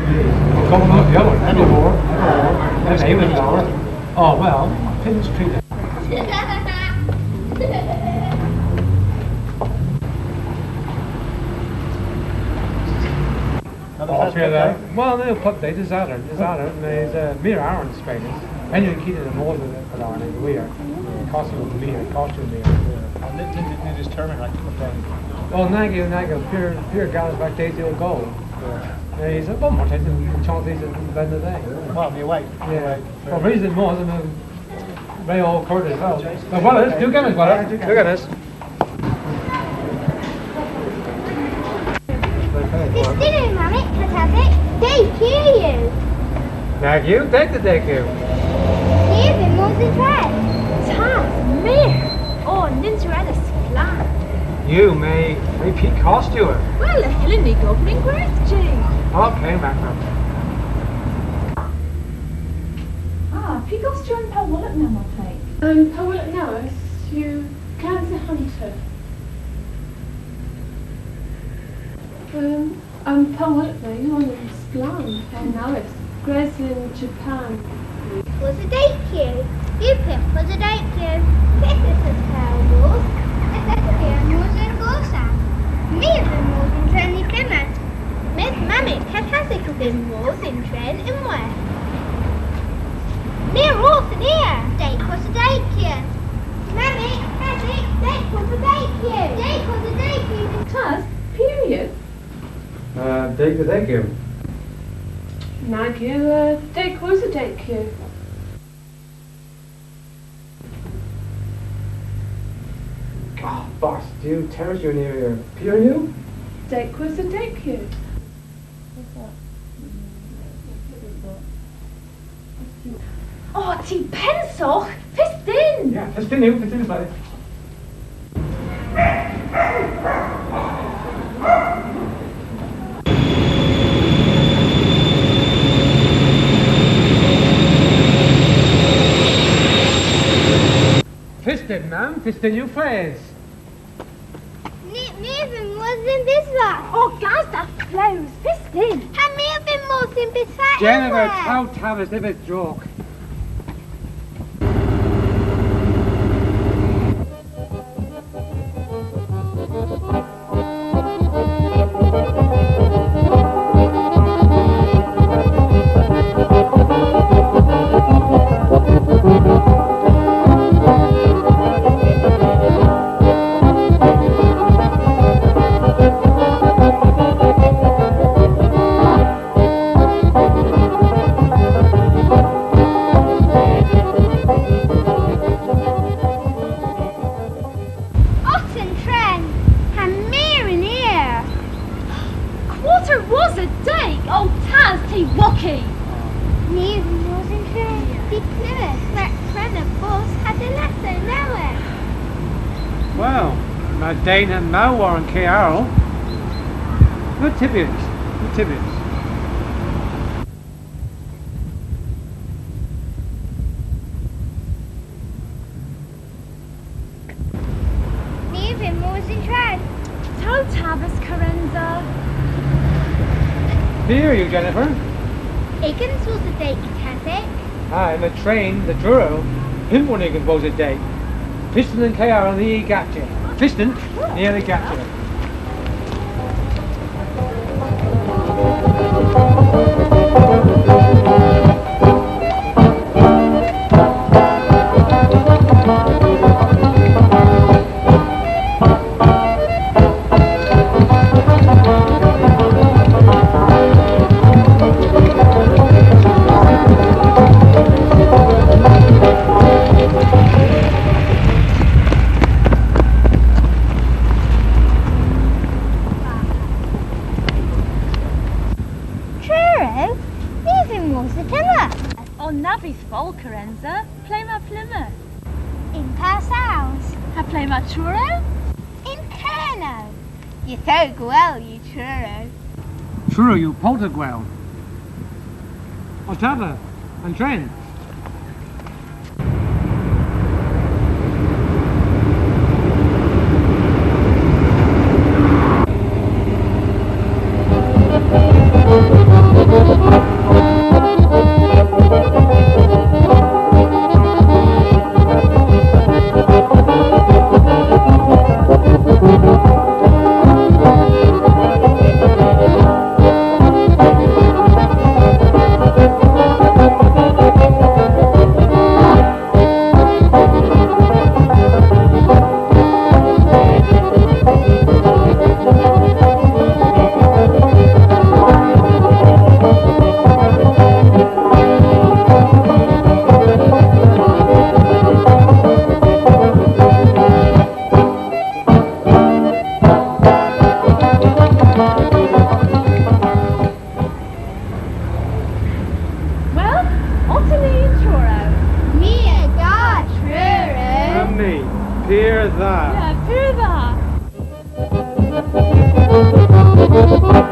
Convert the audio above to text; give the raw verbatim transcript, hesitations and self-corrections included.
Gofyn orth yowynk, any more, any more, any more. Oh, well, pins treat. Oh, well, uh, well, they'll put, they desire, desire, and there's, uh, mere Aaron Spain. Henry Keating and more than that are in the weird. Costume me, costume me. Well, nag yw, nag yw, pure, pure gallus like Daisy O'Gold. He's a bit more taste than Charles Easton than the day. Well, you're right. Yeah. Well, reason more than a Ray Hall Curtis as well. But well, it's two gunners, well, two gunners. Dydyn, Mammik, Katasik, deg yw. Nag yw, deg dhe deg yw. Ni a vynn mos yn tren. Tas, mir! O, nyns yw henna splann. Yw, may, may py kost yw ev? Wel, y hyllyn ni govyn yn gwerthji. Okay, mackerel. Ah, py gost yw an pellwolok na, mar pleg? An pellwolok na yw kans ha hanter. Um, an pellwolok na yw onan splann ha nowydh. Gwrys yn Japan. Deg wosa deg yw. Yw pymp wosa deg yw. Pyth eus an pellwolok? Yth esen ni ow mos y'n gorsav. My a vynn mos yn tren y fymma. Mes Mammik ha Tasik a vynn mos yn tren ynwedh. Ni a wra onia. Deg wosa deg yw. Mammik, Tasik, deg wosa deg yw. Deg wosa deg yw. Tas, pur yw? Uh, deg dhe deg yw. Nag yw, uh, deg wosa deg yw. Ah, bast, Duw, terrys yw an eyr. Pur yw? Deg wosa deg yw. O, ty pennsogh! Fistyn! Ya, fistyn yw, fistyn yw. Fistyn, mamm, fistyn yw fres. Ni, my a vynn mos yn bysvarth. O, gas dha flows, fistyn. Ha my a vynn mos yn bysvarth. Jennifer, taw tavas, dhe vydh drog. Otta an tren! Ha mir yn eyr! Quarter wosa deg! O, tas, ty wokki! Ni a vynn mos yn tren, py Plymouth. Re-, prena bos ha diwettha nowydh. Wel, yma den ha mow war an kay arall. Yma tybyans, yma tybyans. Ni a vynn mos yn tren. Taw tavas, Kerensa. Pur yw, Jennifer? Ugens wosa deg, Tasik. Ha, yma tren dhe Truru. Pymp warn ugens wosa deg. Fistyn an kay arall, ni a gatya. Fistyn, ni a gatya. Truru? Ni a vynn mos dhe Plymouth. O, na vydh foll, Kerensa. Ple'ma Plymouth? Yn Port Sows. Ha ple'ma Truru? Yn Kernow. Ytho gwell yw Truru. Truru yw potter gwell. Ottava, an tren. Pur dha. Yeah, pur dha.